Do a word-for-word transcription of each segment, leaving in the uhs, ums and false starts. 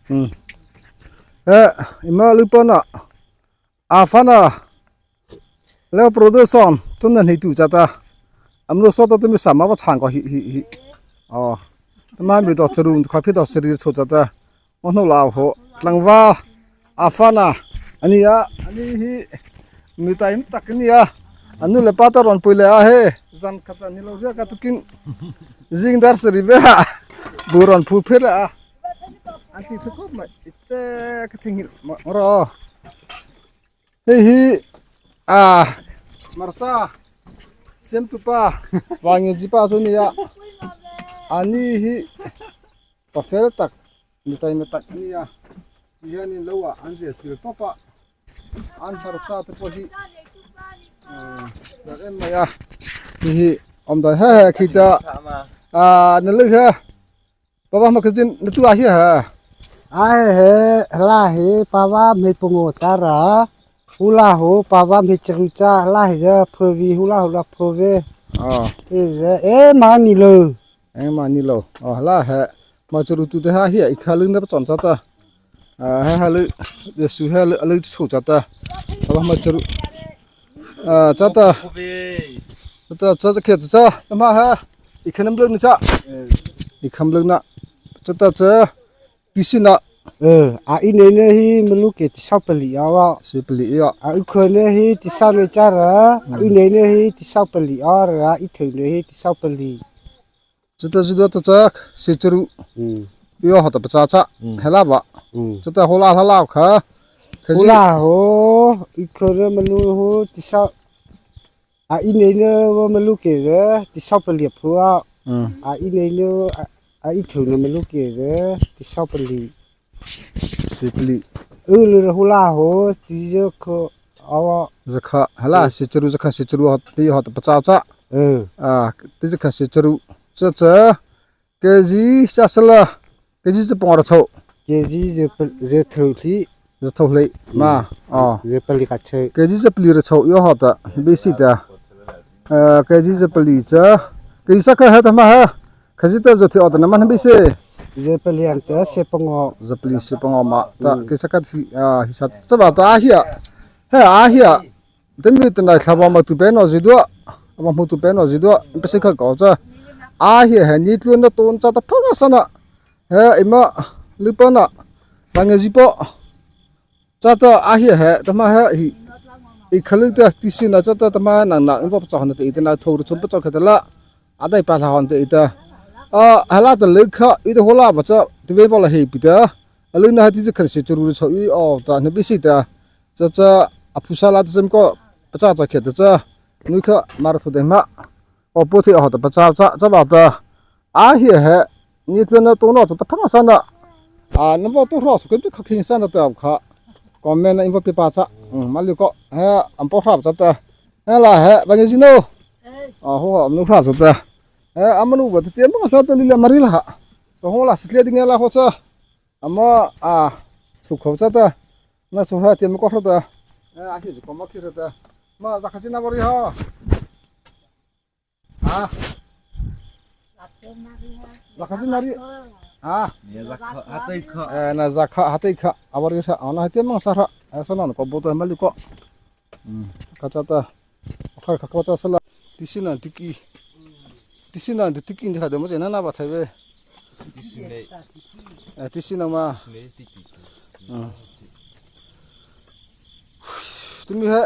Hmm. Eh, eima lypa na. Aphana. Leo production, chana nei tu chata. Amlo sota tumi sama ba chang ko hi, hi, hi. Oh. Tama mi do charu, kha phi do siri cho chata. Mo no lao ho. Tlangval. Aphana. Ani a, ani hi. Mi tai mi tak ni a. Anu le pa ta ron pui le a he. Zan kha ta ni lo zia ka tu kin. Zing dar siri be a. Bu ron phu phe le a. Anti chu ko ma. Ite ka thing hil ma ro. Hei hi, a, hmarcha, siemtupa, vangezi pa chu ni a, ani hi, pa fel tak, mi tai mi tak ni a, hi hian in lo a, an zia thil tawp a, an hmarcha te pawh hi, a, lar em mai a, hi hi, awm dai he he khi ta, a, na lo he, Pava hma khazin na tu a hi ha. Ai he, la he, pava hmei pangaw ta ra. Hula ho, pava hmei charu cha, la he ja, phavi, hula ho la phave. Ah. E, e, ma ni lo. E, ma ni lo. Oh, la he. Ma charu tu te ha hi, i kha lu na pa chon cha ta. Ah, ha, ha lu. Yesu ha lu, lu chu cha ta. Pava hma charu. Ah, cha ta. Cha ta, cha, cha, khe cha, cha. Tama ha. I khanam lung na cha. I kham lung na. Cha ta cha. Tisina. Eh, a i nei na hi malu ke tisau pali awa. Si pali awa. A u kho na hi tisau nei cha ra. A u nei na hi tisau pali awa ra. I kho na hi tisau pali. Chata zudua ta chak, si charu. Hmm. Yo hata pacha cha. Hmm. Hela ba. Hmm. Chata hola hala kha. Khazi. Hola ho, i kho na malu ho tisau. A i nei na wa malu ke ga, tisau pali a phua. Hmm. A i nei na, a, a i tho na malu ke ga, tisau pali. Sipli. U lu ra hula ho, ti zakha, awa. Zakha, hala, eh. Sicharu zakha, sicharu hot, ti hot pacha cha. Eh. Ah, ti zakha sicharu. Cha cha. Kg cha sala. Kg cha pangaw ra chho. Kg za pa-, za tho hli. Za tho hli. Hmm. Ma. Ah. Za pali ka chho. Kg za pali ra chho, yo hot ta. Bi si ta. Eh, kg za pali cha. Kg sa ka ha ta ma ha. Khazi ta zo thi awt na man bi se. Za pali an ta se pangaw. Za pali se pangaw ma. Ta, hmm. Kisa ka thi, ah, hisa ta ba ta a hia. He a hia. Temi ta nai thlava ma tu pen o zidua. Ama mu tu pen o zidua. Pe se kha ko cha. A hia he ni tlu na ton cha ta phanga sana. He ima lipa na. Pange zipo. Chata a hia he, tama he hi. I khalu ta tisina chata tama nang na involve chak na te ita na thor chum pa chak ta la. A dai pa la hon te ita. A, hala ta le kha, ita hola ba cha, ti ve va la he pi ta. A lu na ha ti cha khan se churu cho i o ta na bi si ta. Cha cha, a phu sa la ta cham ko, pa cha cha khe ta cha. Nui kha, mar thu de ma. O pu thi o ta pa cha cha, cha ba ta. A hia he, ni tlu na tu no ta phanga sana. A, na vo tu ro su ken tu kha khin sana ta kha. Comment na involve pi pa cha. Mm, mali ko. He, am po hra cha ta. He la he, ba nge zino. A, ho, am nu hra cha ta. He, am nu ba te ma sa ta li la mari la ha. To ho la sit le ding la ho cha. Ama, a, su kho cha ta. Na su ha te ma ko hra ta. He, a hi ko ma ki hra ta. Ma za kha chi na bari ha. Ha? Zakha chi nari. Ha? Ya zakha, hatei kha. Eh, na zakha, hatei kha. Awari sa, ana hatei mang sa ra. Eh, sa na ko boto mali ko. Hmm. Kachata. Kha kha kachata sala. Tisina tiki. Tisina tiki ni khade mo na na ba thai ve. Tisina. Eh, tisina ma. Tisina tiki. Hmm. Tumi he,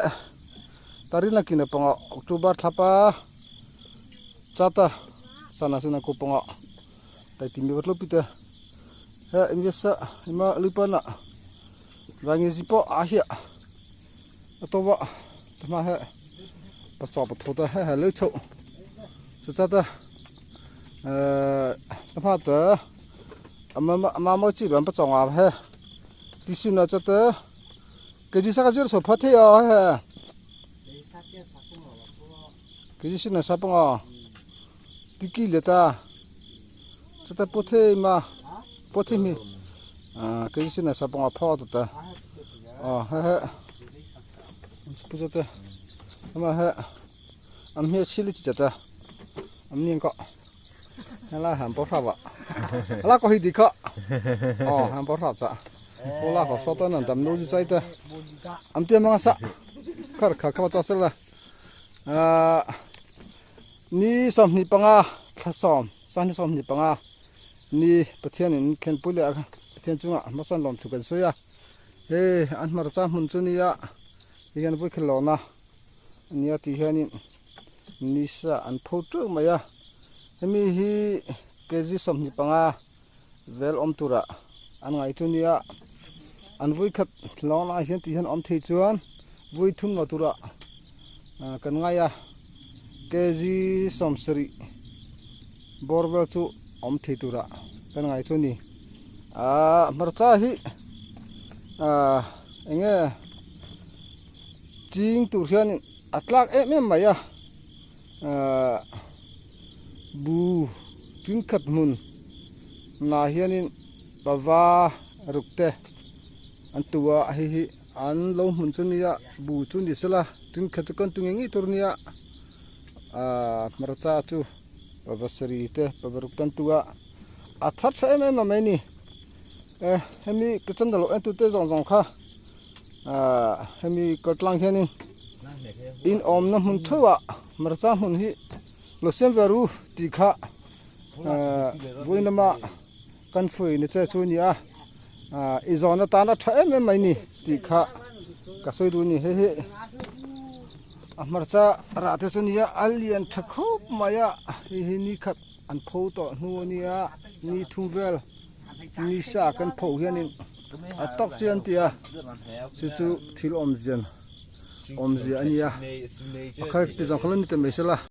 tarik na kina panga October thla pa, chata, sana sina ko panga, tai timi vatlo pita. He, imisa, ima lipa na, vangi zipo ahia. Atowa, tama he, pacho patho ta he, he lo cho. Chata, eh, tama ta, ama, ama, ama chi ban pacho nga he. Tisina chata, Kg saka zero so pha thei a he. Kg sina sa panga. Tiki le ta. Chata po thei ma. Po thei mi. Ah, kg sina sa panga pha ta ta. Ah, he he. Pu chata. Ama he. Am he sili chata. Am ni ko. Ala han pawh hra va. Ala ko hi di kha. Aw, han pawh hra cha. Ko la ko sawta nan dam no zu chai ta. Am tia manga sa. Khar kha kha cha sela. Ah, ni sawmhni panga, thla sawm, sawmhni sawmhni panga. Ni Pathian in thleng pui le a, Pathian chunga masan lawm thu kan sawi a. He, an hmar cha hmun chu ni a. Hi an vui khelh lawna. Ni a ti hianin, nisa an pho tuk mai a. Hemi hi K G sawmhni panga vel awm tura an ngaituo ni a. An vui khat lawna hian ti hian awm thei chuan, vui thum lo tura, ah, kan ngai a. K G sawmsarih bawr vel chu awm thei tura kan ngaituo ni. Ah, hmarcha hi, ah, enge, ching tur hianin a tlak em em mai a. Ah, bu ṭin khat hmun na hianin pava ruk te an tu a, hei hi an lo hmun chu ni a, bu chu ni sela, ṭin khat chu kan tu ngei ngei tur ni a. Ah, hmarcha chu pava sari te, pava ruk te an tu a, a that ṭha em em mai ni. Eh, hemi ka chan da lo en tu te zawng zawng kha. Ah, hemi kal tlang hianin in awmna hmun theuhah hmarcha hmun hi lo siam ve ru tih kha, ah, vawiinama kan fuihna che chu a ni a. Ah, i zawhna tan a ṭha em em mai ni tih kha ka sawi duh a ni. Hei hi a hmarcha rah te chu a ni a, a lian ṭha khawp mai a. Hei hi ni khat an pho tawh hnu a ni a, ni thum vel nisa kan pho hianin a tawk chian ti a, chu chu thil awmzia, awmzia a ni a. A kha ti zawng kha lo ni ta mai sela.